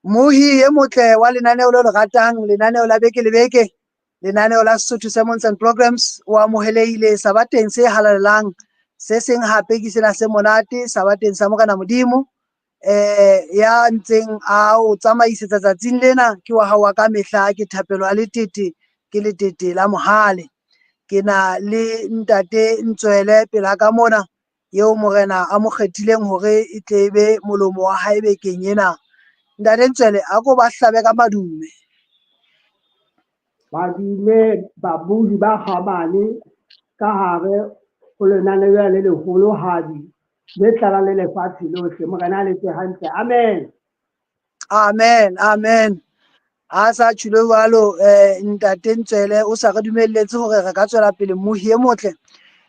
Mohi e motle wa lenaneo le le ratang, lenaneo la beke le beke, lenaneo la Sesotho Sermons and Programs, o amohelehile sabateng se halalelang se seng hape ke sena se monate sabateng sa Morena Modimo. Ya ntseng a o tsamaisetsa tsatsing lena ke wa hao wa ka mehla, ke Thapelo ya Letete, ke Letete la Mohale. Ke na le ntate Ntswele pela ka mona, eo Morena a mo kgethileng hore e tle be molomo wa hae bekeng ena. Ntate Ntswele, a ko ba hlabe ka madume. Madume babuhi ba kgabane ka hare ho lenaneo le leholohadi le tlalang le lefatshe lohle. Morena a le etse hantle. Amen. Amen, amen. Ha sa tjholo jwalo, ntate Ntswele o sa re dumelletse hore re ka tswela pele mohi e motle.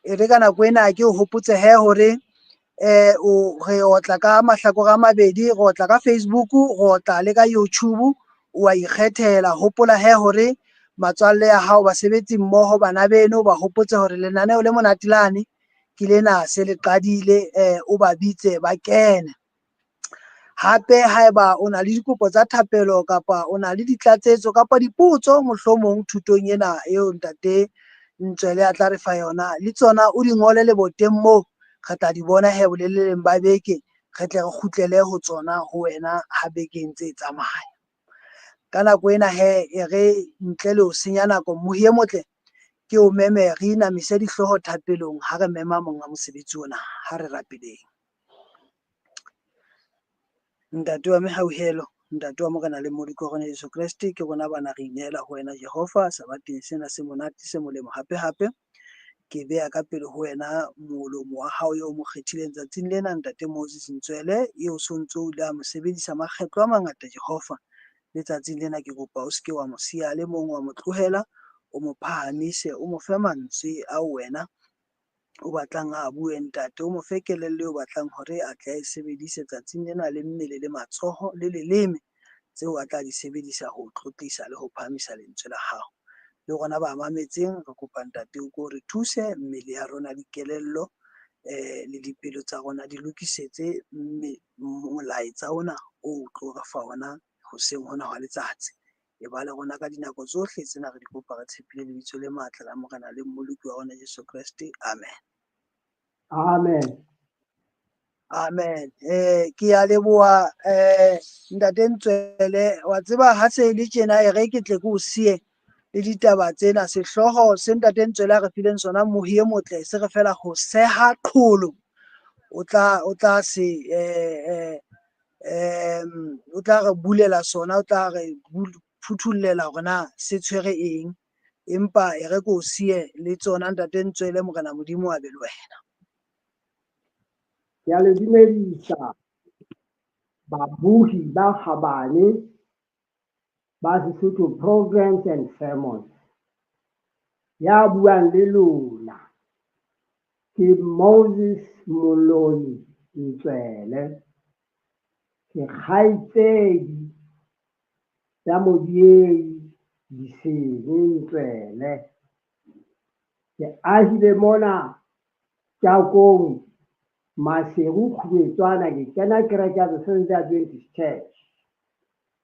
E re ka nako ena ke o hopotse he hore o re otla ka mahlakore a mabedi, re otla ka Facebook, re otla le ka YouTube, o a ikgethela. Hopola he hore matswalle ya hao, basebetsi mmoho, bana beno, ba hopotse hore lenaneo le monate lane ke lena se le qadile, o ba bitse ba kene. Hape haeba o na le dikopo tsa thapelo kapa o na le ditlatsetso kapa dipotso mohlomong thutong ena eo ntate Ntswele a tla re fa yona, le tsona o di ngole leboteng moo, re tla di bona he boleleleng ba beke, re tle re kgutlele ho tsona ho wena ha beke e ntse e tsamaya. Ka nako ena he e re ntle le ho senya nako, mohi e motle ke o meme re inamise dihlooho thapelong ha re mema monga mosebetsi ona, ha re rapeleng. Ntate wa mehauhelo, ntate wa Morena le Mmoloki wa rona Jesu Kreste, ke rona bana re inehela ho wena Jehova sabateng sena se monate se molemo hape hape. Ke beha ka pele ho wena molomo wa hao eo o mo kgethileng tsatsing lena, ntate Moses Ntswele, eo so ntso o ile a mo sebedisa makgetlo a mangata Jehova. Letsatsing lena ke kopa o seke wa mo siya le mong, wa mo tlohela, o mo phahamise, o mo fe mantswe ao wena o batlang a bue ntate, o mo fe kelello eo o batlang hore a tle a e sebedise tsatsing lena, le mmele le matsoho le leleme tseo a tla di sebedisa ho tlotlisa le ho phahamisa lentswe la hao. Le rona ba mametseng re kopa ntate o ko re thuse mmele ya rona, dikelello le dipelo tsa rona di lokisetse molaetsa ona o tlo re fa ona hoseng hona hwa letsatsi. E ba le rona ka dinako tsohle tsena re di kopa re tshepile lebitso le matla la Morena le Mmoloki wa rona Jesu Kreste. Amen. Amen. Amen. Ke a leboha ntate Ntswele, wa tseba ha se le tjena e re ke tle ke o siye le ditaba tsena. Sehlooho se ntate Ntswele a re fileng sona mohi e motle se re fela ho seha qholo. O tla se o tla re bulela sona, o tla re phuthollela hore na se tshwere eng, empa e re ke o siye le tsona ntate Ntswele, Morena Modimo a be le wena. Ke a le dumedisa babuhi ba kgabane ba Sesotho Programs and Sermons. Ya buang le lona ke Moses Moloi Ntswele, ke kgaitsedi ya Modiei Disene Ntswele. Ke ahile mona Tjakong Maseru Kgubetswana, ke kena kereke ya the Seventh Day Adventist Church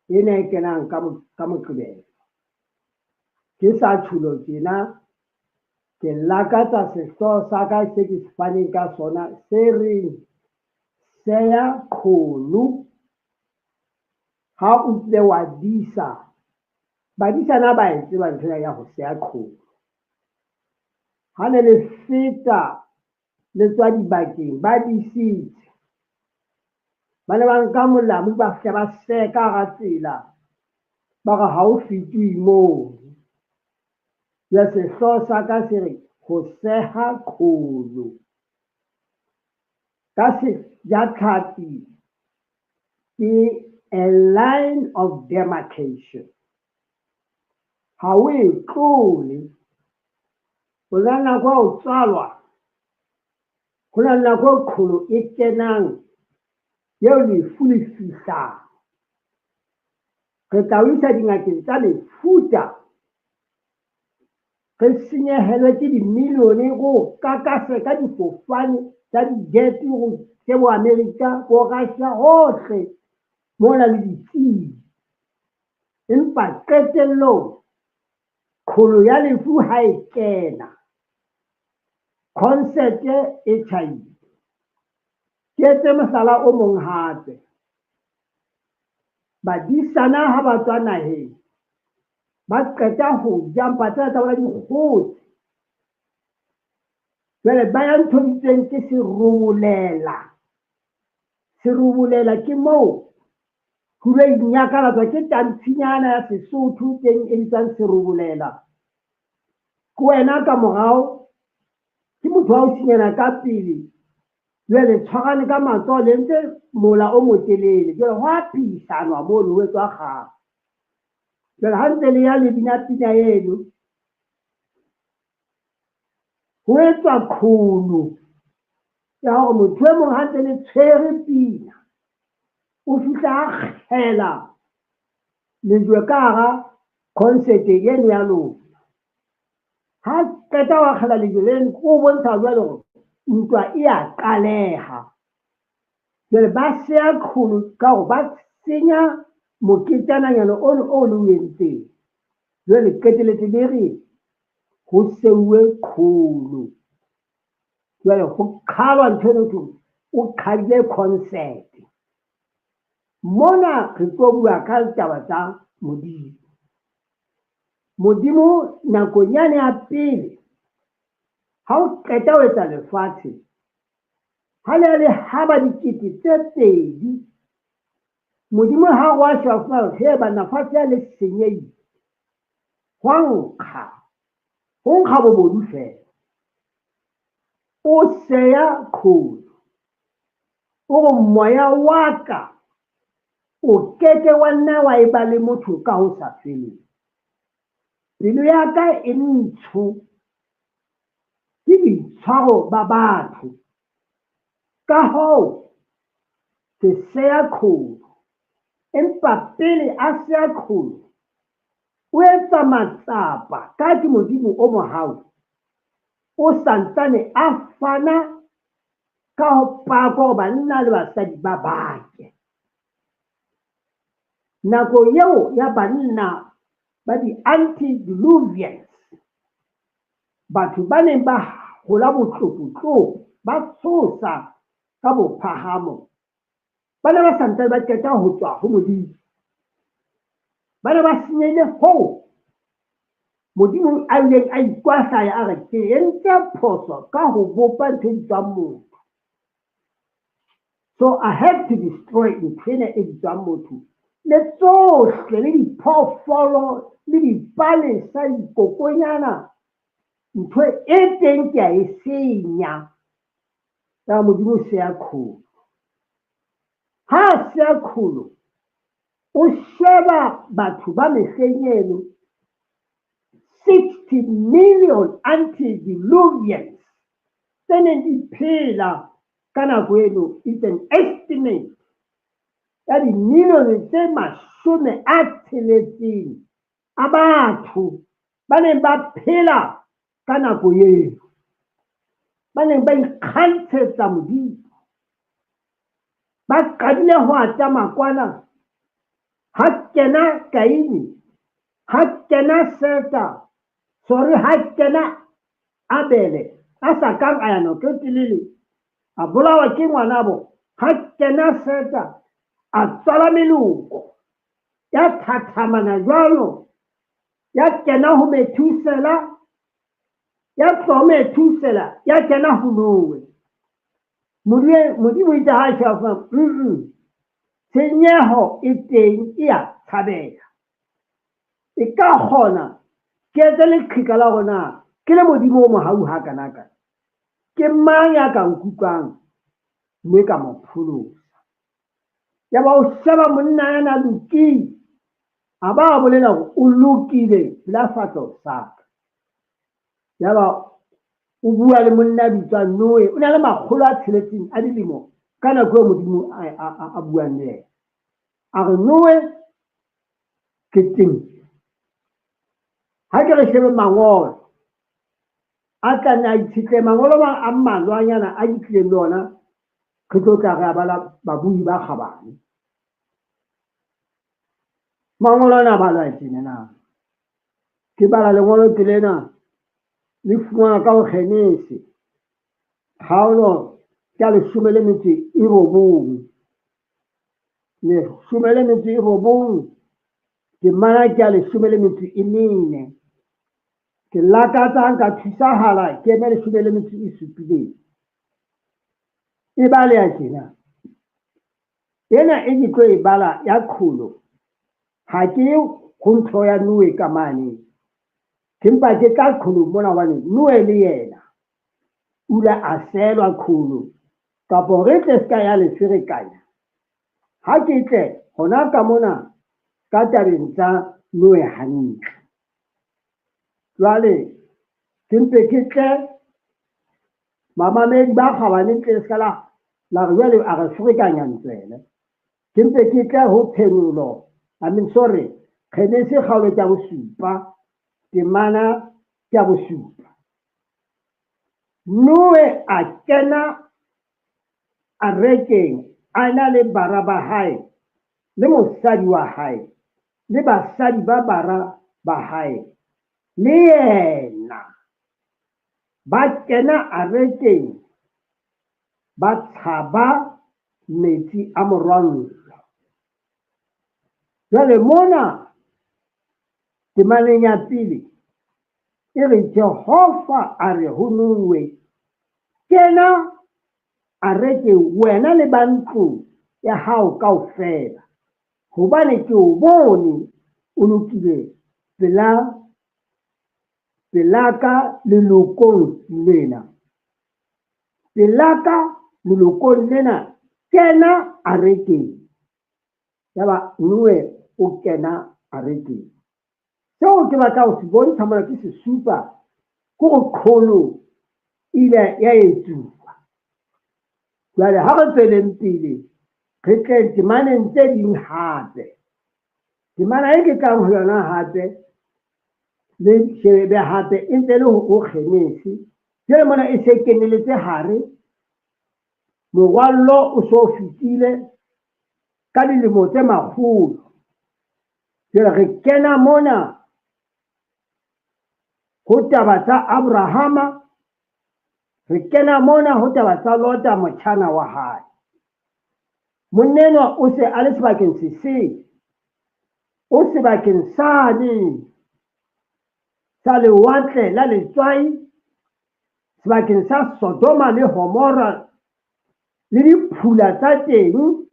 ena e kenang ka Moqebelo. Ke sa tsholo tjena, ke lakatsa sehlooho sa ka se ke se faneng ka sona se reng seya qholo. Ha o kile wa disa, badisana ba e tseba ntho ya ho seya qholo. Ha ne le feta le tswa dibakeng, ba disitse, ba ne ba nka molamu ba fihla ba seka hara tsela, ba re ha o fetwe moo. Jwale sehlooho sa ka se re ho seha qholo. Ka sejatlhapi ke a line of demarcation. Ha o e tlole. Ho na le nako ya ho tswalwa, ho na le nako e qholo e kenang eo lefu le fihlang. Re tla o isa dingakeng tsa mefuta, re senyehelwe ke dimilione, go kakase ka difofane tsa di-jet go ke bo Amerika, bo Russia, hohle. Mona le ditsebi. Empa qetellong kholo ya lefu ha e kena, concert e tjhaile. Ke etse mohlala o mong hape. Badisana ha ba tswa naheng, ba qeta ho ja mpa tsena tsa bona di kgotse. Jwale ba ya ntho e bitswang ke serubolela. Serubolela ke moo ho lo inyakalatswa, ke tantshinyana ya Sesotho teng e bitswang serubolela. Ke wena ka morao, ke motho wa haufinyana ka pele. Jwale tshwarane ka matsoho, le entse mola o motelele. Jwale ho a phihisanwa mono, ho etswa kgang. Jwale ha ntse le ya le bina pina eno, ho etswa qholo ya hore motho e mong ha ntse le tshwere pina, o fihla a kgela lejwe ka hara concert eno ya lona. Ha qeta ho akgela lejwe leno, o bontsha jwale hore ntwa e a qaleha. Jwale ba seya qholo ka hore ba senya moketjananyana ono o le o entseng. Jwale qetelletse le re ho seuwe qholo. Jwale ho qhalwa ntho eno ho thweng o qhadile concert. Mona re tlo bua ka ditaba tsa Modimo. Modimo nakong yane ya pele, ha o qeta ho etsa lefatshe, ha le le haba dikete tse pedi, Modimo ha wa sheba fumana he banna fatshe ya le senyehile. Hwa nkga, ho nkga bobodu feela. O seya qholo. O re moya wa ka o keke wa nna wa eba le motho ka ho sa feleng. Pelo ya ka e ntsho ke boitshwaro ba batho. Ka hoo, ke seya qholo. Empa pele a seya qholo, o etsa matsapa ka ke Modimo o mohau. O santsane a fana ka ho paka hore banna le basadi ba bake. Nako eo ya banna ba di-antediluvians, batho ba neng ba hola botlotlotlotlo, ba tshosa ka bophahamo, ba ne ba santsane ba qeta ho tswa ho Modimo. Ba ne ba senyehile hoo Modimo a ileng a ikwahlaya a re ke entse phoso ka ho bopa ntho e bitswang motho. So I have to destroy ntho ena e bitswang motho le tsohle, le diphoofolo, le dipalesa, dikokonyana, ntho e teng ke a e senya. Ya Modimo o seya qholo. Ha a seya qholo, o sheba batho ba mehleng eno, 60 million antediluvians tse neng di phela ka nako eno, it's an estimate ya dimilione tse 60 a batho ba neng ba phela ka nako eo, ba neng ba ikgantshetsa Modimo. Ba qadile ho ata makwana, ha kena Kaine, ha kena Seta, sorry, ha kena Abele, a sa kang a ya nako e telele, a bolawa ke ngwanabo. Ha kena Seta, a tswala meloko, ya thathamana jwalo, ya kena ho Methusela, ya tswa ho Methusela, ya kena ho Noe. Modimo itse ha sheba fa, tshenyeho e teng e a tshabeha. E ka kgona ke etse leqheka la hore na ke le Modimo o mohau hakanakana, ke mang ya ka nkutlwang mme ka mo pholosa. Yaba o sheba monna ya na lokile, a ba bolela hore o lokile pela sefahleho sa ka. Yaba o bua le monna a bitswang Noe, o na le 600 a dilemo ka nako eo Modimo a buang le yena. A re Noe ke teng. Ha ke re shebe mangolo a tla nna a itshetlehe, mangolo a mmalwanyana a ke tlileng le ona, re tlo tla re a bala babui ba kgabane. Mangolo ana a balwa tjena na. Ke bala lengolo ke lena le fumanwa ka ho Genese kgaolo ya 19. 19, temana ke ya 14. Ke lakatsa ha nka thusahala ke eme 17. E baleha tjena. Ena e ke tlo e bala ya qholo, ha ke ye ho ntho ya Noe ka mane. Ke mpa ke tla qholong mona hobane Noe le yena o ile a sehelwa qholo kapo re tle se ka ya le ferekanya. Ha ke tle hona ka mona ka tabeng tsa Noe hantle. Jwale ke mpe ke tle mamamedi ba kgabane tle se ka la re jwale a re ferekanya Ntswele. Ke mpe ke tle ho Phenolo, I mean sorry, Genese kgaolo ke ya 7, temana ke ya 7. Noe a kena arekeng a na le bara ba hae le mosadi wa hae le basadi ba bara ba hae le yena. Ba kena arekeng ba tshaba metsi a morwallo. Jwale mona temaneng ya pele e re Jehova a re ho Noe, kena arekeng wena le ba ntlo ya hao kaofela, hobane ke o bone o lokile pelaka lelokong lena. Pelaka lelokong lena, kena arekeng. Yaba Noe o kena arekeng. Seo ke batla ho se bontsha mona ke sesupa, ke hore qholo e ile ya etsuwa. Jwale ha re tsweleng pele, re tle temaneng tse ding hape. Temana e ke tlang ho yona hape, le shebe hape e ntse le ho Genese. Jwale mona e se keneletse hare, morwallo o so fetile ka dilemo tse makgolo. Jwale re kena mona ho taba tsa Abrahama, re kena mona ho taba tsa Lota motjhana wa hae. Monna enwa o se a le sebakeng se seng, o sebakeng sane sa lewatle la letswai, sebakeng sa Sodoma le Gomora le diphula tsa teng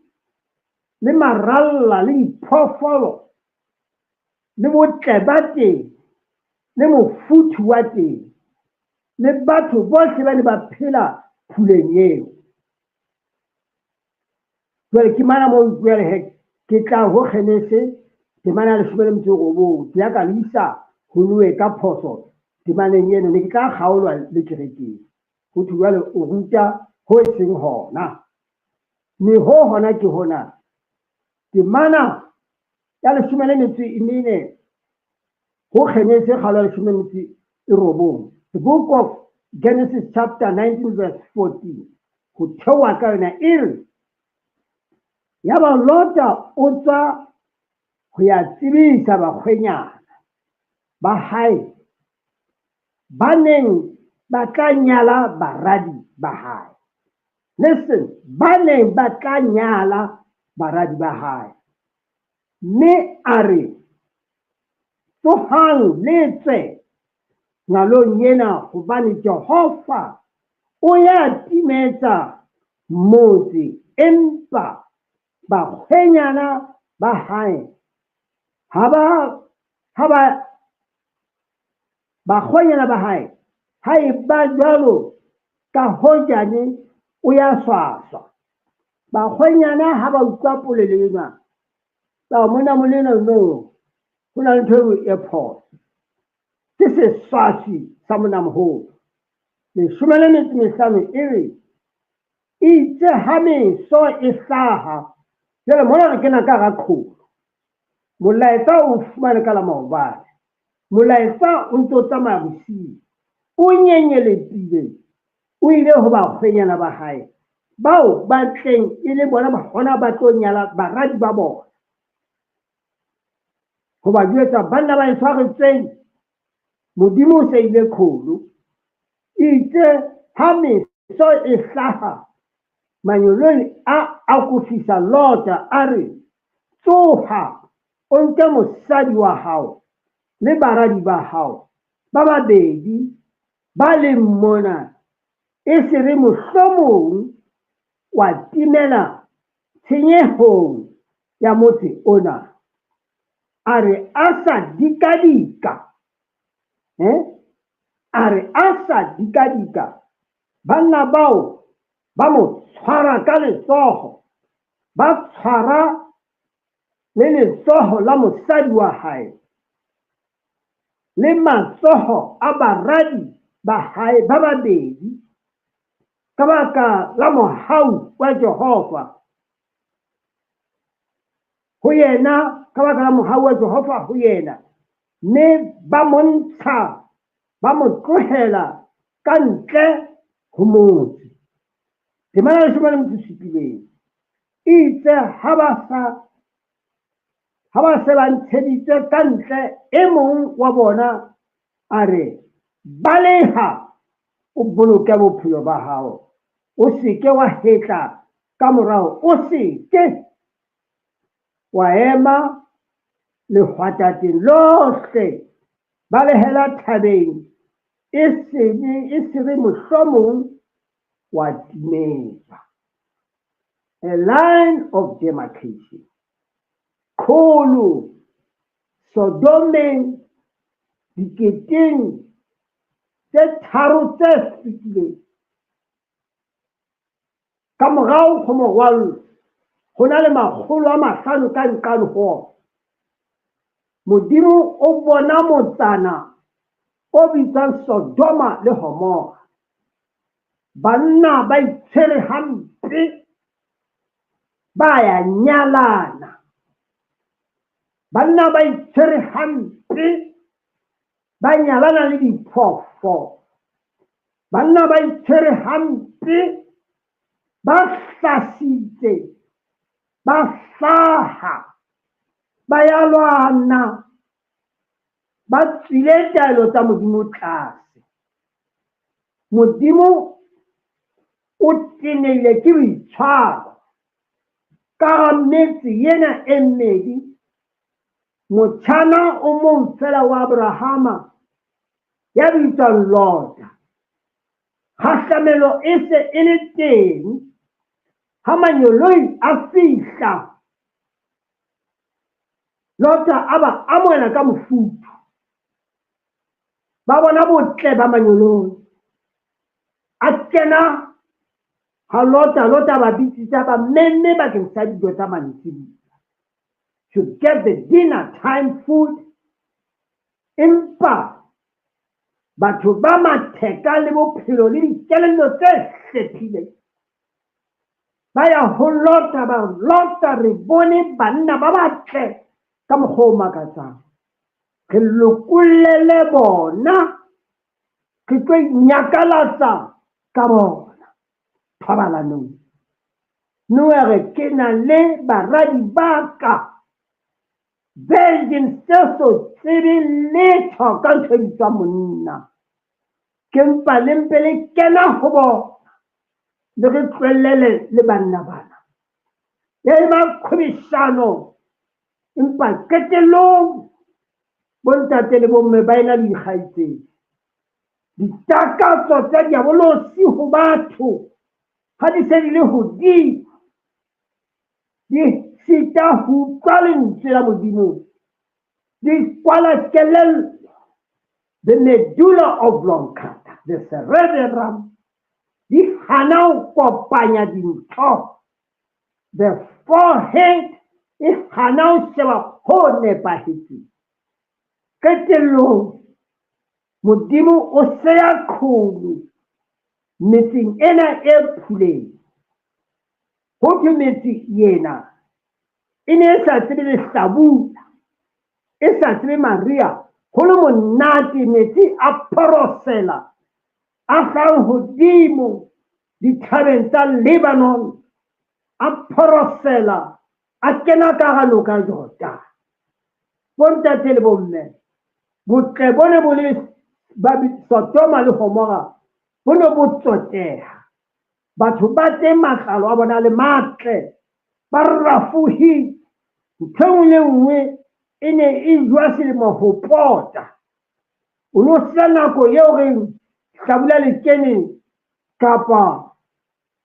le maralla le diphoofolo le botle ba teng le mofuthu wa teng le batho bohle ba ne ba phela phuleng eo. Jwale ke mana moo jwale he ke tla ho Genese temana ya 19, ke ya ka le isa ho Noe ka phoso temaneng eno, ne ke tla kgaolwa le kerekeng. Ho thwe jwale o ruta ho e seng hona. Mme ho hona ke hona. Temana ya 14 ho Genese kgaolo ya 19, the book of Genesis chapter 19 verse 14, ho theoha ka yona e re, yaba Lota o tswa ho ya tsebisa bakgwenyana ba hae ba neng ba tla nyala baradi ba hae. Listen, ba neng ba tla nyala baradi ba hae. Mme a re, tsohang le tswe ngalong ena, hobane Jehova o ya timetsa motse, empa bakgwenyana ba hae ha ba bakgwenyana ba hae ha e ba jwalo ka hojane o ya swaswa. Bakgwenyana ha ba utlwa polelo ena, ba monna molena no, ho na le ntho e phoso. Ke seswaswi sa monnamoholo. 15 e re, itse ha meso e hlaha. Jwale mona re kena ka hara qholo. Molaetsa o fumane ka la maobane. Molaetsa o ntso tsamaya bosiu. O nyenyelepile, o ile ho bakgwenyana ba hae bao ba tleng e le bona hona ba tlo nyala baradi ba bona. Ho ba jwetsa banna ba heso a re tsweng, Modimo o seile kholo. Itse ha meso e hlaha, mangeloi a akofisa Lota a re, tsoha, o nke mosadi wa hao le baradi ba hao ba babedi ba leng mona, e se re mohlomong wa timela tshenyehong ya motse ona. A re a sa dikadika, a re a sa dikadika, banna bao ba mo tshwara ka letsoho, ba tshwara le letsoho la mosadi wa hae le matsoho a baradi ba hae ba babedi, ka baka la mohau wa Jehova ho yena, ka baka la mohau wa Jehova ho yena, mme ba mo ntsha, ba mo tlohela ka ntle ho motse. Temana 17, itse ha ba se ba ntsheditswe ka ntle, e mong wa bona a re, baleha, o boloke bophelo ba hao, o se ke wa hetla ka morao, o se ke wa ema lehwatateng lohle, balehela thabeng, e se re mohlomong wa timetswa. A line of demarcation. Kholo Sodomeng diketeng tse tharo tse fetileng, ka morao ho morwallo, ho na le 500 ka nqane ho ona. Modimo o bona motsana o bitswang Sodoma le Gomora. Banna ba itshwere hampe, ba ya nyalana. Banna ba itshwere hampe, ba nyalana le diphoofolo. Banna ba itshwere hampe, ba hlasitse, ba hlaha, ba ya lwana, ba tswile taelo tsa Modimo tlase. Modimo o tenehile ke boitshwaro ka metse ena e mmedi. Motjhana o mong fela wa Abrahama ya bitswang Lota. Kgahlamelo e se e le teng ha mangeloi a fihla, Lota a ba amohela ka mofuthu. Ba bona botle ba mangeloi. A kena ha Lota, Lota ba bitsitse ba memme bakeng sa dijo tsa mantsiboya, to get the dinner time food. Empa batho ba matheka le bophelo le dikelello tse hlephileng ba ya ho Lota, ba Lota, re bone banna ba batle ka mokgwa o makatsang, re lokollele bona, re tlo inyakalatsa ka bona thobalanong. Noe re ke na le baradi ba ka, virgin tse so tsebe letho ka ntho e bitswang monna, ke mpa le mpe le kena ho bona, le re tlohellele le banna bana. Ya eba kgwebisano, empa qetellong bontate le bomme ba ena le dikgaitsedi. Ditakatso tsa diabolosi ho batho ha di se di le hodimo, di sita ho utlwa lentswe la Modimo, di kwala kelello, the medulla oblongata, the cerebellum, di hana ho kopanya dintho, the forehead e hana ho sheba ho nepahetseng. Qetellong Modimo o seya qholo metseng ena e phuleng. Ho thwe metse yena e ne e sa tsebe lehlabula, e sa tsebe mariha, ho le monate, metsi a phorosela, a hlahang hodimo dithabeng tsa Lebanon, a phorosela, a kena ka hara noka Jordane. Bontate le bomme, botle bo ne bo le Sodoma le Gomora bo ne bo tsoteha. Batho ba teng matlalo a bona le matle, ba rafohile. Ntho e nngwe le nngwe e ne e jwa selemo ho pota. O no sena nako eo reng hlabula le kene kapa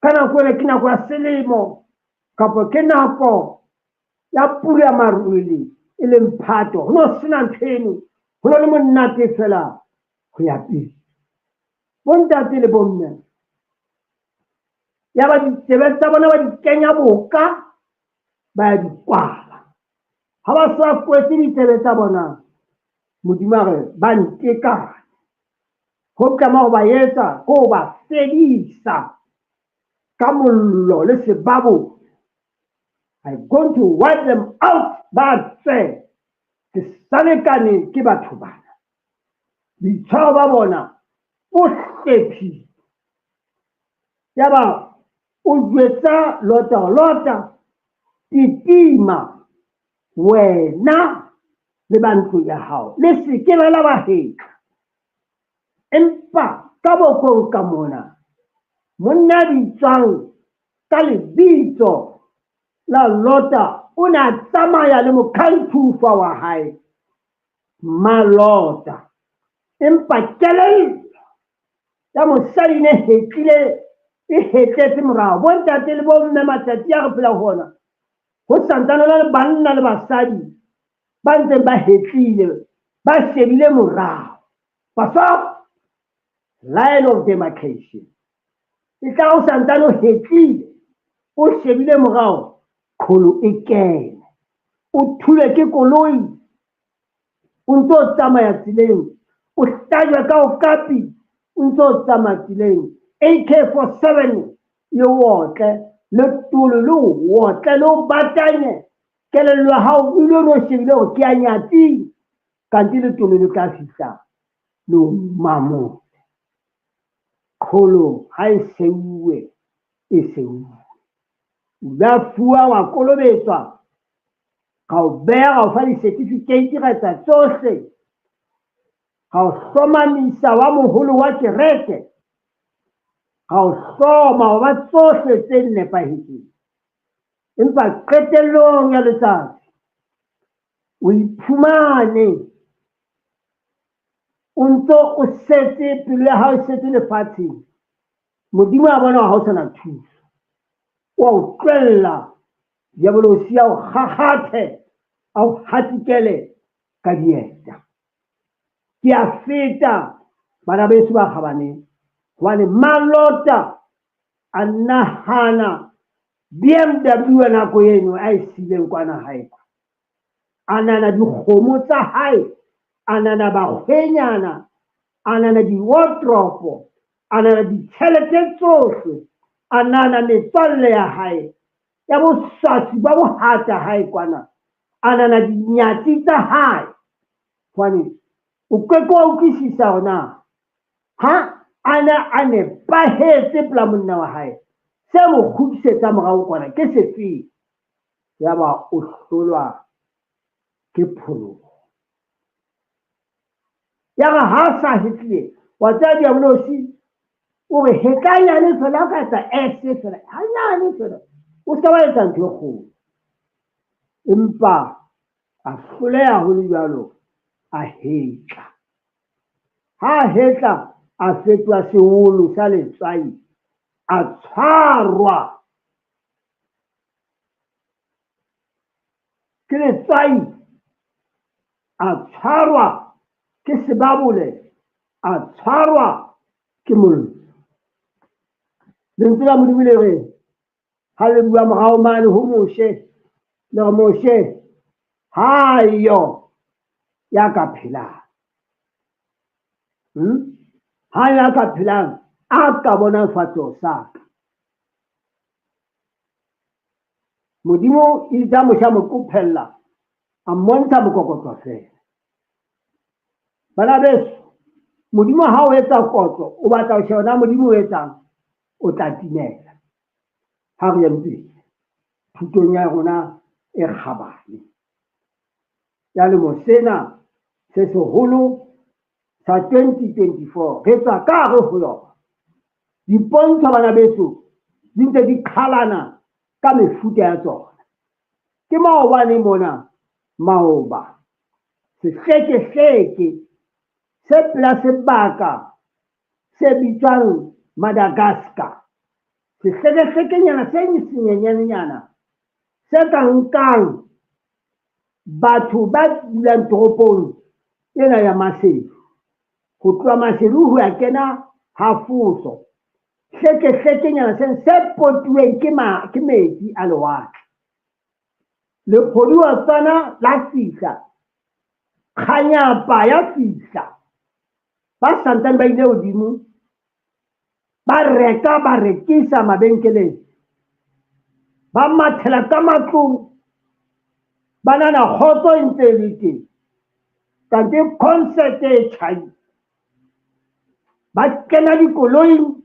ka nako ena ke nako ya selemo kapa ke nako ya pula ya marwele e leng Phato. Ho no sena ntho eno, ho no le monate fela ho ya pele. Bontate le bomme, ya ba ditsebe tsa bona ba di kenya boka, ba ya di kwala. Ha ba sa kwetse ditsebe tsa bona, Modimo a re ba ntekane. Ho tlama ho ba etsa ke ho ba fedisa ka mollo le sebabole. I'm going to wipe them out, ba tswe. Ke sa lekane ke batho bana. Boitshwaro ba bona bo hlephile. Yaba o jwetsa Lota, Lota, titima wena le ba ntlo ya hao, le se ke la ba hetla. Empa ka bokong ka mona, monna bitswang ka lebitso la Lota o ne a tsamaya le mokganthufa wa hae, Malota. Empa kelello ya mosadi ne hetlile, e hetletse morao. Bontate le bomme, matsatsi a re phelang ho ona, ho santsane ho na le banna le basadi ba ntseng ba hetlile, ba shebile morao. Pastor, line of demarcation. E tla o santsane o hetlile, o shebile morao, kholo e kene. O thulwe ke koloi, o ntso o tsamaya tseleng, o hlajwe ka okapi, o ntso o tsamaya tseleng. AK-47 e otle, le tolo le otle, le o batanye. Kelello ya hao o ile o no shebile hore ke ya nyatsing, kante letolo le tla fihla le o mamole. Qholo ha e seuwe, e seuwe. O la fuwa wa kolobetswa, ka o beha, ka o fa di-certificate, ra etsa tsohle, ka o hlomamisa wa moholo wa kereke, ka o hloma wa ba tsohle tse nepahetseng. Empa qetellong ya letsatsi o iphumane o ntso o setse, pelo ya hao e setse lefatsheng. Modimo a bona ha o sana thuso, wa o tlohella diabolosi a o kgakgathe, a o hatikele ka dieta. Ke a feta, bana beso ba kgabane, hobane Malota a nahana BMW ya nako eno a e siileng kwana hae. A nahana dikgomo tsa hae, a nahana bakgwenyana, a nahana di-wardrobe, a nahana ditjhelete tsohle, a nahana metswalle ya hae ya boswasi ba bohata hae kwana, a nahana dinyatsi tsa hae. Hobane o ke ke wa utlwisisa hore na ha a ne a nepahetse pela monna wa hae, se mo kgutlisetsa morao kwana ke sefeng? Yaba o hlolwa ke pholoho. Yaba ha sa hetlile, wa tseba diabolosi o re hetla hanyane fela, o ka etsa S fela, hanyane fela, o se ka wa etsa ntho e kgolo. Empa a hloleha ho le jwalo, a hetla. Ha a hetla, a fetoha seholo sa letswai, a tshwarwa ke letswai, a tshwarwa ke sebabole, a tshwarwa ke mollo. Lentswe la Modimo le re ha le bua morao mane ho Moshe, le re Moshe ha yo ya ka phelang. Ha ya ka phelang a ka bona sefahleho sa ka. Modimo itse ha Moshe a mo qophella, a mmontsha mokokotlo feela. Bana beso, Modimo ha o etsa kotlo, o batla ho sheba na Modimo o etsang, o tla timela. Ha re yeng pele thutong ya rona e kgabane. ya lemo sena se seholo sa 2024. Re tswa ka hare ho yona. Dipontsho bana beso di ntse di qhalana ka mefuta ya tsona. Ke maobane mona, maoba, sehlekehleke se pela sebaka se bitswang Madagascar. Sehlekehleke-nyana se senyenyanenyana se ka nkang batho ba dulang toropong ena ya Maseru. Ho tloha Maseru ho ya kena Hafoso. Hleke-hlekenyana sena se potuweng ke metsi a lewatle. Lephoduwa la fihla, kganyapa ya fihla. Ba santsane ba ile hodimo, ba reka, ba rekisa mabenkeleng. Ba mathela ka matlong, ba nahana kgotso e ntse e le teng. Kante concert e tjhai. Ba kena dikoloing,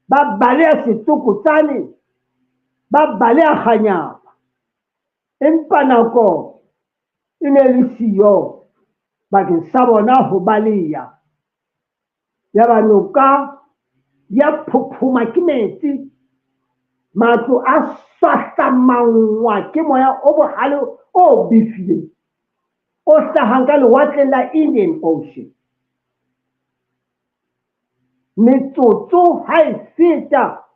ba baleha setsokotsane, ba baleha kganyapa. Empa nako e ne le siyo bakeng sa bona ho baleha. Ya ba noka ya phophoma ke metsi, matlo a swahlamangwa ke moya o bohale o befileng, o hlahang ka lewatleng la Indian Ocean. Metsotso ha e feta,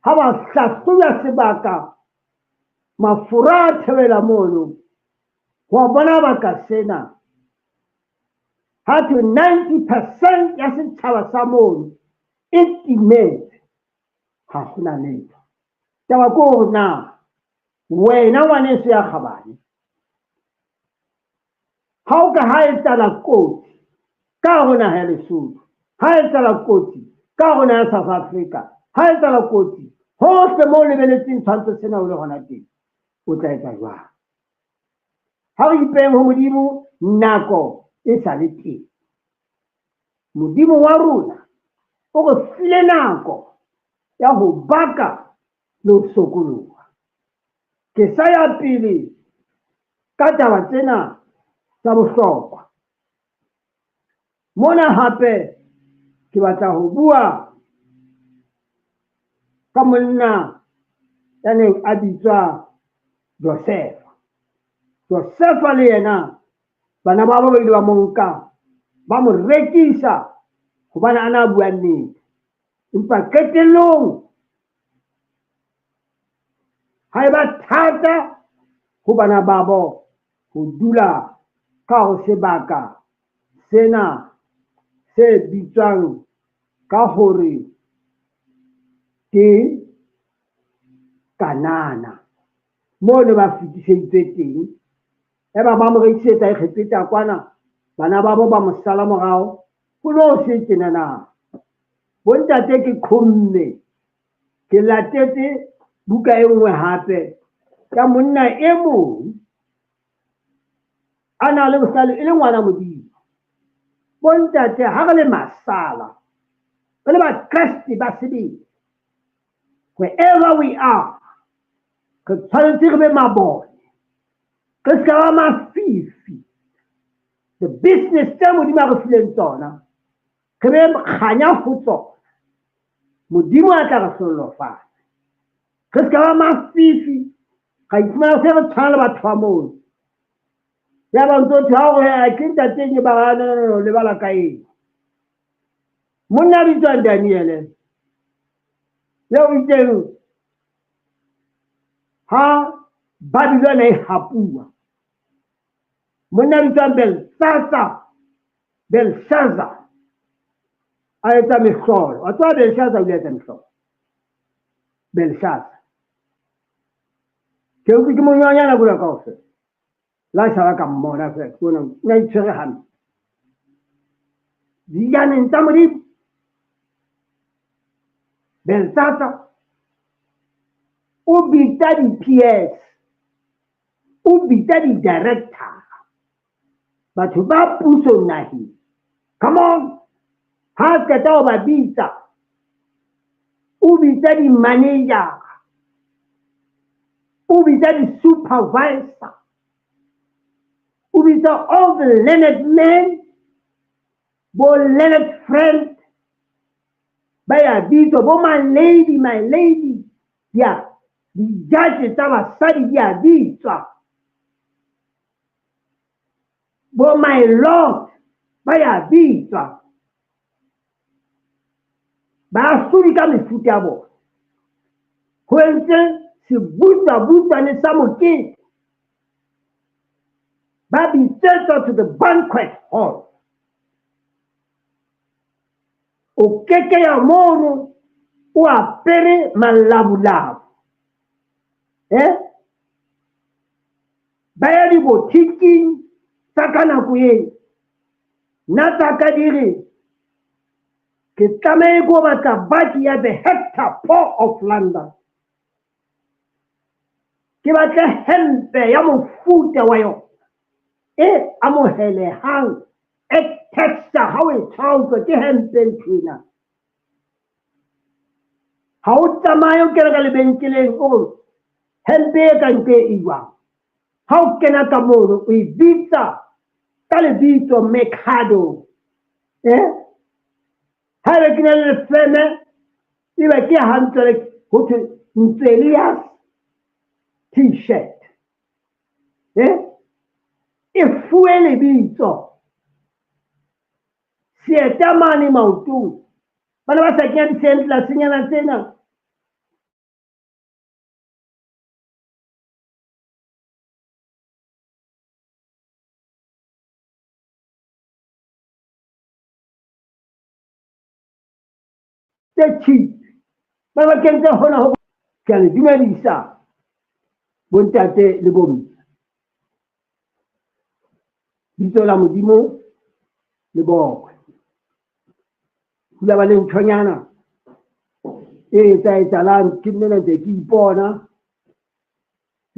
ha ba hlahloba sebaka, mafura a theohela mono, ho bona baka sena. Ha thwe 90% ya setjhaba sa mono e timetse, ha hona letho. Taba ke hore na wena ngwaneso ya kgabane, ha o ka ha etsahala kotsi ka hare ho naha ya Lesotho, ha etsahala kotsi ka hare ho naha ya South Africa, ha etsahala kotsi hohle moo o lebeletseng tshwantsho sena o le hona teng, o tla etsa jwang? Ha re ipeheng ho Modimo nako e sa le teng. Modimo wa rona o re file nako ya ho baka le ho sokoloha. Ke sa ya pele ka taba tsena tsa bohlokwa. Mona hape ke batla ho bua ka monna ya neng a bitswa Josefa. Josefa le yena bana babo ba ile ba mo nka, ba mo rekisa hobane a na bua nnete. Empa qetellong ha eba thata ho bana babo ho dula ka ho sebaka sena se bitswang ka hore ke Kanana, moo ne ba fetiseditswe teng. Eba ba mo rekisetsa Egepeta kwana, bana babo ba mo sala morao, ho no se tjena na. Bontate ke qhomme, ke latetse buka e nngwe hape ya monna e mong a na le bohlale e le ngwana Modimo. Bontate ha re le masala, re le Bakreste ba sebele, wherever we are, re tshwanetse re be mabone, re ska ba mafifi. The business tse Modimo a re fileng tsona, re be kganya ho tsona. Modimo a tla re hlohonolofatsa. Re ska ba mafifi, ra iphumana se re tshwana le batho ba mono. Ya ba ntso thwe, ha o re, ke ntateng e ba, no, no, no, lebala ka eng. Monna a bitswang Daniele, eo itseng ha Babylona e hapuwa, monna a bitswang Belshazzar a etsa mehlolo. Wa tseba Belshazzar o ile a etsa mehlolo. Belshazzar. Ke utlwe ke monyonyana kula kaofela. La sala ka mmona fela, ke bona o ne a itshwere hampe. Dijaneng tsa Modimo. Belshazzar o bitsa di-PS, o bitsa di-director, batho ba puso naheng. Come on, ha qeta ho ba bitsa, o bitsa di-manager, o bitsa di-supervisor. O bitsa all the learned men, bo learned friend, ba ya bitswa, bo my lady, my lady, ya di-judge tsa basadi di a bitswa, bo my lord ba ya bitswa, baahlodi ka mefuta ya bona. Ho entse sebutswabutswane sa mokete, ba bitsetswa to the banquet hall. O keke ya mono o apere malabulabu, ba ya dibothiking tsa ka nako eo. Nna tsa ka di re ke tlamehe ko batla baki ya the Hector Poor of London, ke batle hempe ya mofuta wa yona e amohelehang, e texture ha o e tshwaotswa ke hempe nthwena. Ha o tsamaye o kena ka lebenkeleng o re hempe e ka nke e jwang, ha o kena ka mono o e bitsa ka lebitso Mercado. Haeba ke na le lefeme, ebe ke hantle ho thwe Ntswelias t-shirt. E fuwe lebitso. Seeta mane maotong. Bana ba sa kenya di-sandals-nyana tsena. Tse cheap. Ba ba kentse hona ho ke a le dumedisa bontate le bomme. Bitso la Modimo le bokwe. Hula ba le nthonyana e etsaetsalang ke nna ntse ke ipona.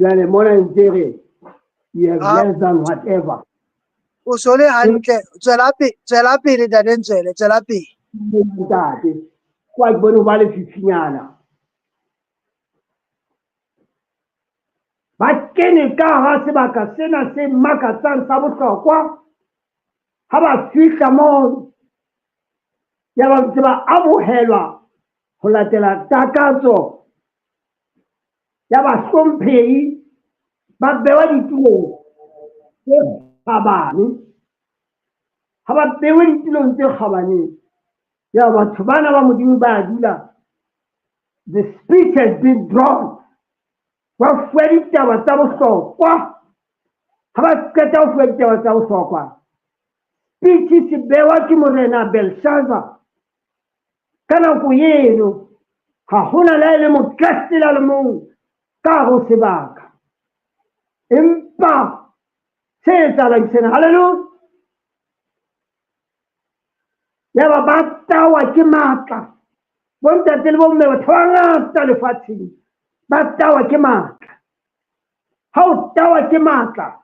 Jwale mona ntse re you have less than whatever. O so le hantle, tswela pele ntate Ntswele, tswela pele. Ntate, kwa ke bone ho ba lefifinyana. Ba kene ka hara sebaka sena se makatsang sa bohlokwa. Ha ba fihla moo, ya ba ntse ba amohelwa ho latela takatso ya bahlomphehi, ba bewa ditulong tse kgabane. Ha ba bewe ditulong tse kgabane, ya batho bana ba Modimo ba dula. The speech has been drawn. Ba fuwa ditaba tsa bohlokwa. Ha ba qeta ho fuwa ditaba tsa bohlokwa, speech se bewa ke morena Belshazzar. Ka nako eno ha hona le ha e le mokreste le a le mong ka hare ho sebaka. Empa se etsahalang sena, hallelujah, yaba ba tawa ke matla. Bontate le bomme, batho ba bangata lefatsheng ba tawa ke matla. Ha o tawa ke matla,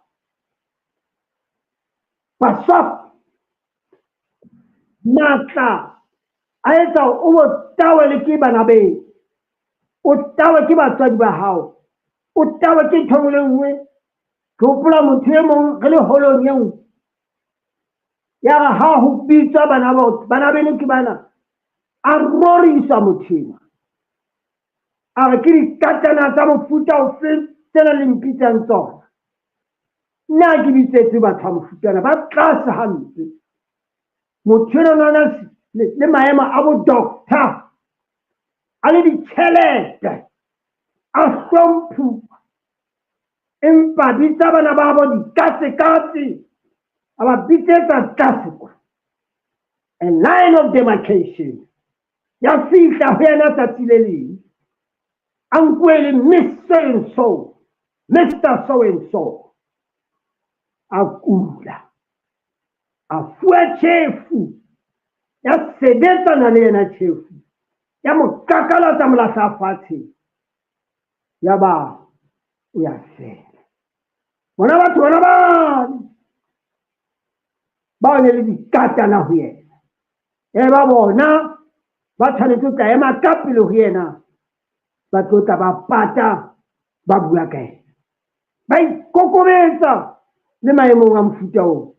baswa matla a etsa o bo tawe le ke bana beno, o tawe ke batswadi ba hao, o tawe ke ntho le nngwe. Ke hopola motho e mong re le holong e nngwe, ya re ha ho bitswa bana ba bana beno ke bana, a rorisa motho enwa. A re ke dikatana tsa mofuta ofe tsena le mpitsang tsona? Nna ke bitsetse batho ba mofuta ona ba tlase hampe. Motho enwa o na le maemo a bo doctor, a le ditjhelete, a hlomphuwa, empa bitsa bana ba bo dikatsekatse, a ba bitsetsa tlase kwa. A line of demarcation ya fihla ho yena tsatsi le leng, a nkuwe le Miss so and so, Mister so and so, a kula, a fuwa tjhefu, ya sebetsana le yena tjhefu, ya mo kakalatsa molahla fatshe, ya ba o ya fela. Bona batho bona bane ba ne le dikatana ho yena, e ba bona ba tshwanetse ho tla ema ka pele ho yena, ba tlo tla ba pata, ba bua ka yena, ba ikokobetsa. Le maemong a mofuta oo,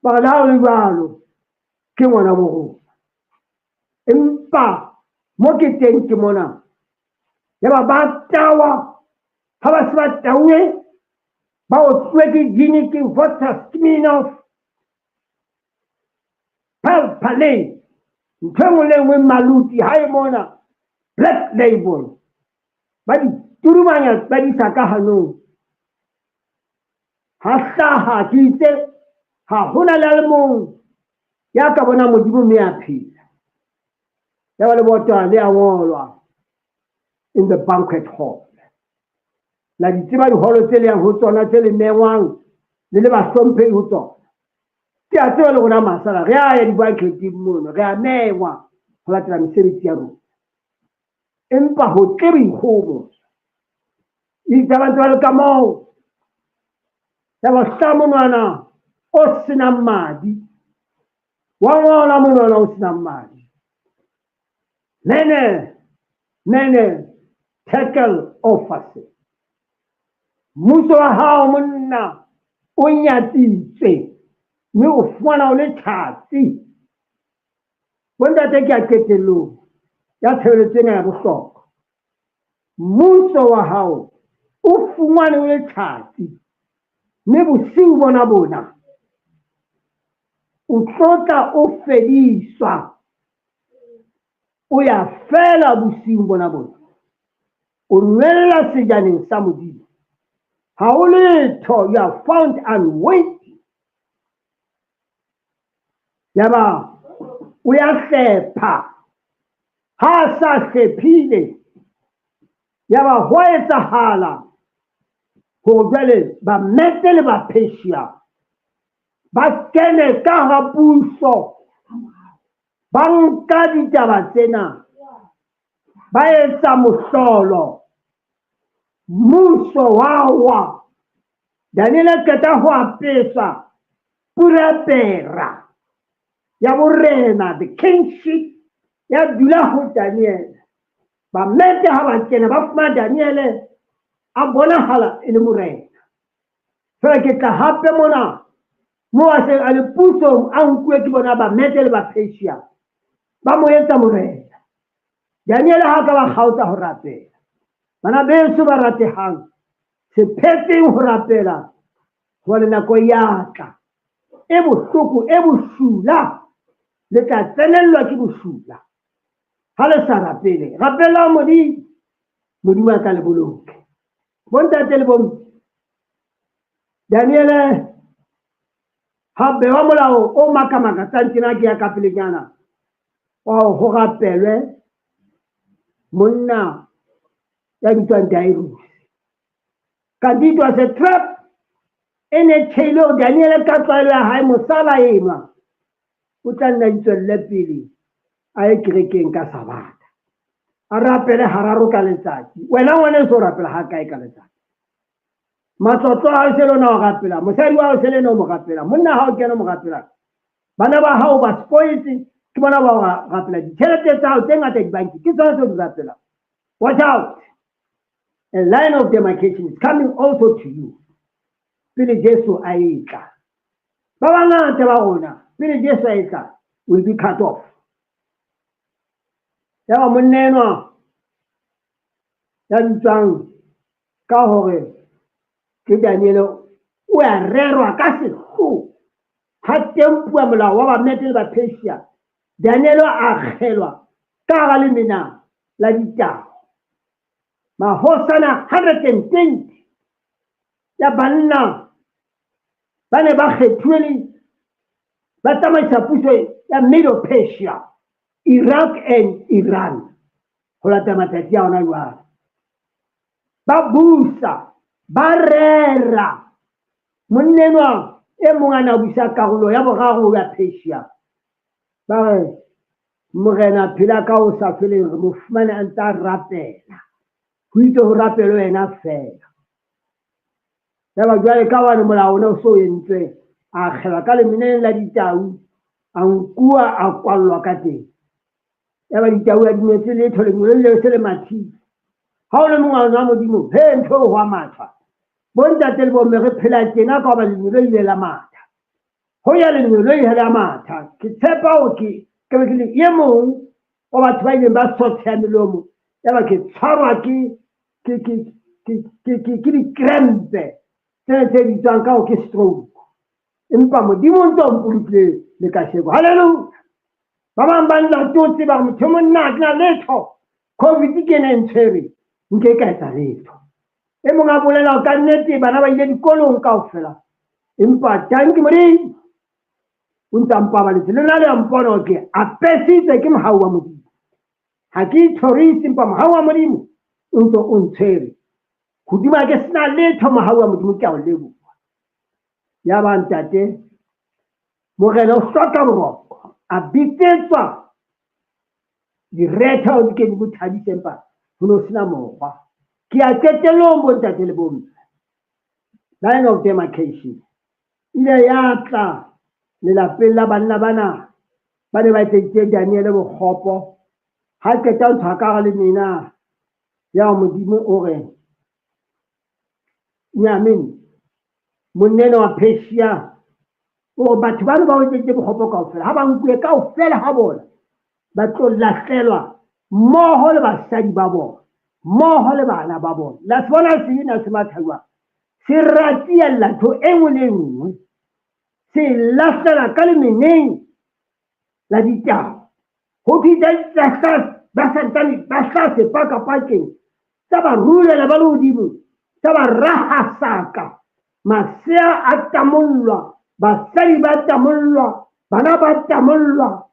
ba re le ha ho le jwalo, ke ngwana bo rona. Empa mo ke teng ke mona, yaba ba tawa, ha ba se ba tauwe, ba otluwe ke jini ke vodka Smirnoff, Palpalay, ntho e nngwe le nngwe maluti ha e mona, Black Label, ba di turumanya ba di isa ka hanong. Ha hlaha ke itse ha hona le a le mong ya ka bonang Modimo mme a phela. Yaba lebota le a ngolwa in the banquet hall. La di tseba diholo tse le yang ho tsona, tse le mengwang le le bahlomphehi ho tsona. Ke a tseba le rona masala re a ya di-banqueteng mono, re a mengwa ho latela mesebetsi ya rona. Empa ho tle boikgohomoso. Itse ba ntse ba le ka moo, yaba hlaha monwana o senang madi, wa ngola monwana o senang madi. Mene, mene, tekel ofase. Mmuso wa hao monna o nyatsitswe mme o fumana o le tjhatsi. Bontate ke a qetellong ya tshebeletso ena ya bohlokwa. Mmuso wa hao o fumane o le tjhatsi mme bosiu bona bona o tlotla o fediswa. O ya fela bosiung bona bona. O nwella sejaneng sa Modimo. Ha ho letho, you are found unworthy. Yaba o ya hlepha. Ha a sa hlephile, yaba ho a etsahala hore jwale Bamede le Bapersia ba kene ka hara puso, ba nka ditaba tsena, ba etsa mohlolo. Mmuso wa wa. Daniel a qeta ho apeswa purapera ya borena, the kingship ya dula ho Daniel. Bamede ha ba kena ba fumana Daniel a bonahala e le morena. Fela ke tla hape mona mo a seng a le pusong a nkuwe ke bona Bamede le Bapersia, ba mo etsa morena. Daniel ha ka ba kgaotsa ho rapela. Bana beso ba ratehang, se phetseng ho rapela hobane nako ya tla e bohloko e bosula, le tla tsenellwa ke bosula ha le sa rapele. Rapela Modimo, Modimo a tla le boloke. Bontate le bomme, Daniele ha bewa molao o makamakatsang tjena ke ya ka pelenyana wa ho rapelwe monna ya bitswang Darius. Kanti it was a trap e ne tjheile hore Daniele ka tlwaelo ya hae mosala enwa o tla nna itswelle pele a ye kerekeng ka Sabatha, a rapele hararo ka letsatsi. Wena ngwaneso o rapela ha kae ka letsatsi? Matlotlo a hao se le ona o rapela, mosadi wa hao se le ena o mo rapela, monna ha o kena o mo rapela, bana ba hao ba spoiletse ke bona ba o rapela, ditjhelete tsa hao tse ngata dibanki ke tsona tseo di rapelang. Watch out, a line of demarcation is coming also to you pele Jesu a etla. Ba bangata ba rona pele Jesu a etla will be cut off. Yaba monna enwa ya bitswang ka hore ke Daniel o a rerwa ka sehloho. Ha tempuwa molao wa Bamede le Bapersia, Daniel a akgelwa ka hara lemena la ditau. Mahosana 120 ya banna ba ne ba kgethuwe le ba tsamaisa puso ya Medo-Persia, Iraq and Iran ho latela matsatsi a hona jwale. Ba busa, ba rera. Monna enwa e mong a na busa karolo ya boraro ya Persia. Ba re morena phela ka ho sa feleng, re mo fumane a ntse a rapela. Ho itse ho rapelwe yena feela. Yaba jwale ka hobane molao ona o so entswe, a akgelwa ka lemeneng la ditau, a nkuwa a kwallwa ka teng. Yaba ditau ha di metse letho, lenyoleng leo se le mathile. Ha o le mongwana wa Modimo, he ntho eo ho a mathwa. Bontate le bomme re phela tjena ka hoba lengeloi le la matha. Ho ya lengeloi ha la matha, ke tshepa hore ke ke be ke le e mong wa batho ba ileng ba sotheha melomo, yaba ke tshwarwa ke ke ke ke ke ke ke dikrempe tsena tse bitswang ka hore ke stroke. Empa Modimo o ntse o mpolokile le kasheko. Hallelujah! Ba bang ba nlatotse ba re motho e monna ha ke na letho. Covid ke ena e ntshwere, nke ka etsa letho. E mong a bolela hore ka nnete bana ba ile dikolong kaofela. Empa tanki Modimo o ntse a mpabaletse. Le nna le a mpona hore ke apesitswe ke mohau wa Modimo. Ha ke ithorise empa mohau wa Modimo o ntse o ntshwere. Hodima ke sena letho mohau wa Modimo ke a o leboha. Yaba ntate morena o hloka boroko a bitsetswa direthe hore di ke di mo thabise empa ho ne ho sena mokgwa. Ke ya qetellong bontate le bomme. Line of demarcation ile ya tla lelapeng la banna bana ba ne ba etseditse Daniele bokgopo. Ha qeta ho ntshwa ka hara lemena ya Modimo o re Nyamen monna enwa wa Persia o re batho bano ba o etseditse bokgopo kaofela ha ba nkuwe kaofela ha bona ba tlo lahlelwa mmoho le basadi ba bona mmoho le bana ba bona. La se bona sena se matha jwang? Se ratiella ntho e nngwe le e nngwe, se lahlela ka lemeneng la ditaba. Ho thwe ba santsane ba hlaha sepakapakeng tsa ba rulela ba le hodimo, tsa ba rahasaka. Masea a tamollwa, basadi ba tamollwa, bana ba tamollwa,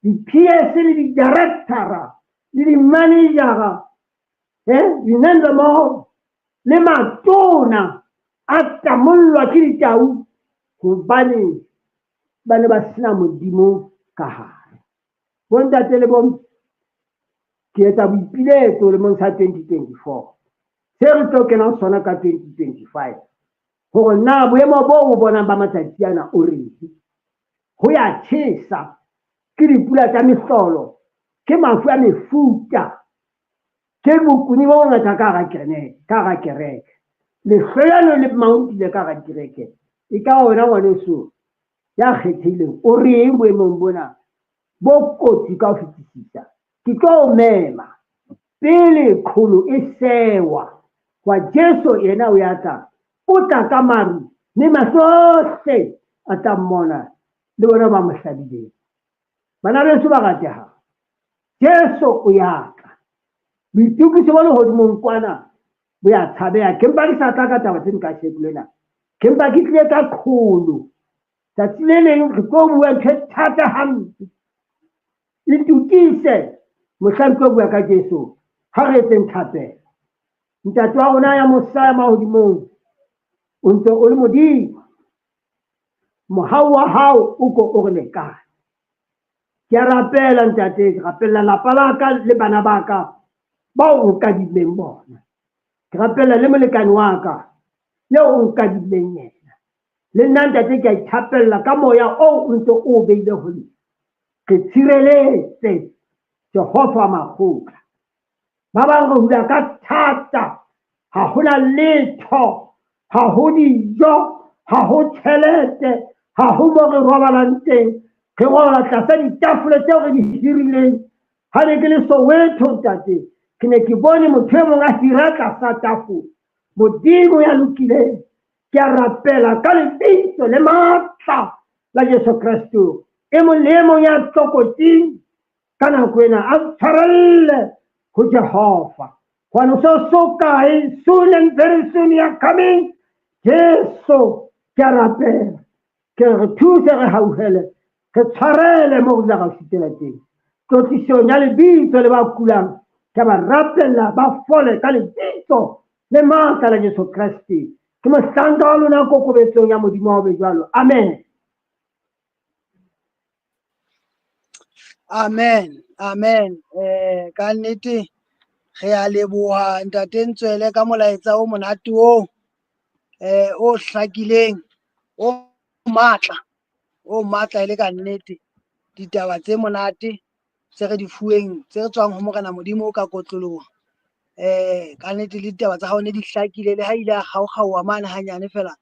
di-PS le di-director le di-manager dinendemmoho le matona a tamollwa ke ditau hobane ba ne ba sena Modimo ka hare. Bontate le bomme, ke etsa boipiletso lemong sa 2024 se re tlo kenang sona ka 2025 hore na boemo boo o bonang ba matsatsi ana o reng. Ho ya tjhesa, ke dipula tsa mehlolo, ke mafu a mefuta, ke bokuni bo bongata ka hara ka hara kereke. Lehloyano le mountile ka hara dikereke. E ka wena ngwaneso ya kgethehileng o reng boemong bona bo kotsi ka ho fetisisa? Ke tlo o mema pele kholo e sewa wa Jesu yena o ya tla, o tla ka maru mme mahlo ohle a tla mmona le bona ba mo hlabileng. Bana beso ba ratehang, Jesu o ya tla. Boitokiso bo lehodimong kwana bo ya tshabeha. Ke mpa ke sa tla ka taba tseno kasheko lena. Ke mpa ke tlile ka kholo. Tsatsi le leng re tlo bua ntho e thata hampe. Itokise mohlang tlo bua ka Jesu. Ha re etseng thapelo. Ntate wa rona ya mosa ya mahodimong, o ntse o le Modimo. Mohau wa hao o ko o re lekane. Ke a rapela ntate, ke rapella lapa la ka le bana ba ka bao o nkadimileng bona. Ke rapella le molekane wa ka eo o nkadimileng yena. Le nna ntate ke a ithapella ka moya oo o ntse o beile ho nna. Re tshireletse Jehova makgotla. Ba bang re hula ka thata, ha hona letho, ha ho dijo, ha ho tjhelete, ha ho mo re robalang teng. Re robala tlasa ditafole tseo re di hirileng. Ha ne ke le Soweto ntate, ke ne ke bone motho e mong a hira tlasa tafole. Modimo ya lokileng, ke a rapela ka lebitso le matla la Jesu Kreste. E mong le e mong ya tlokotsing ka nako ena a tshwarelle ho Jehova. Hobane o so so kae, soon and very soon you are coming. Jesu, ke a rapela. Ke re thuse, re hauhele, re tshwarele mo re dula ra sutela teng. Tlotlisong ya lebitso le ba kulang, ke ba rapella ba fole ka lebitso le matla la Jesu Kreste. Ke mohlanka wa lona kokobetsong ya Modimo wa be jwalo. Amen. Amen. Amen. Ka nnete re a leboha ntate Ntswele ka molaetsa o monate oo, o hlakileng, o matla, o matla e le ka nnete. Ditaba tse monate tse re di fuweng, tse tswang ho Morena Modimo ka kotloloho. Ka nnete le ditaba tsa hao ne di hlakile le ha ile a kgaokgaoha mane hanyane fela,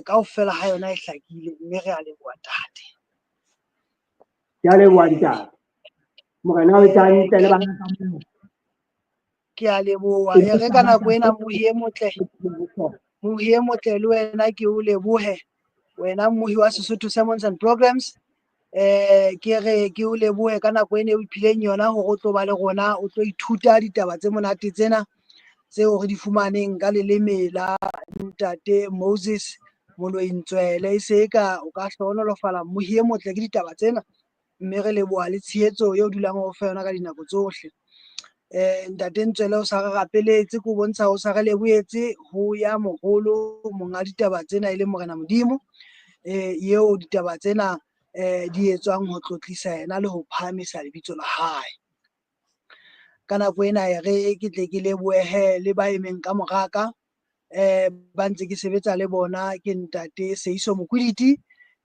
kaofela ha yona e hlakile, mme re a leboha ntate. Ke a leboha ntate. Morena o etse hantle le bana ka moo. Ke a leboha. E re ka nako ena mohi e motle, mohi e motle le wena ke o lebohe. Wena mohi wa Sesotho Sermons and Programs. Ke re ke o lebohe ka nako ena e o iphileng yona hore o tlo ba le rona, o tlo ithuta ditaba tse monate tsena tseo re di fumaneng ka leleme la ntate Moses Moloi Ntswele. E se ka o ka hlohonolofala mohi e motle ke ditaba tsena, mme re leboha le tshehetso eo dulang o fa yona ka dinako tsohle. Ntate Ntswele o sa re rapeletse, ke o bontsha o sa re lebohetse ho ya moholo monga ditaba tsena e leng Morena Modimo, eo ditaba tsena di etswang ho tlotlisa yena le ho phahamisa lebitso la hae. Ka nako ena e re ke tle ke lebohe le ba emeng ka moraka, ba ntse ke sebetsa le bona, ke ntate Seiso Mokwiditi,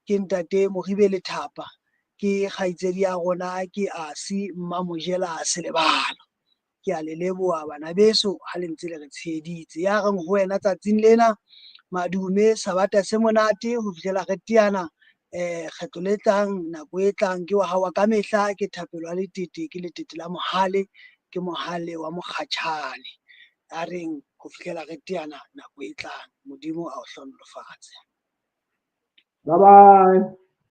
ke ntate Moribe Lethapa, ke kgaitsedi ya rona ke Asi Mmamojela Selebalo. Ke a le leboha bana beso ha le ntse le re tsheheditse. Ya reng ho wena tsatsing lena, madume, sabata se monate ho fihlela re teana kgetlo le tlang, nako e tlang, ke wa hao wa kamehla, ke Thapelo ya Letete, ke Letete la Mohale, ke Mohale wa Mokgatjhane. A reng ho fihlela re teana nako e tlang. Modimo a o hlohonolofatse. Bye bye.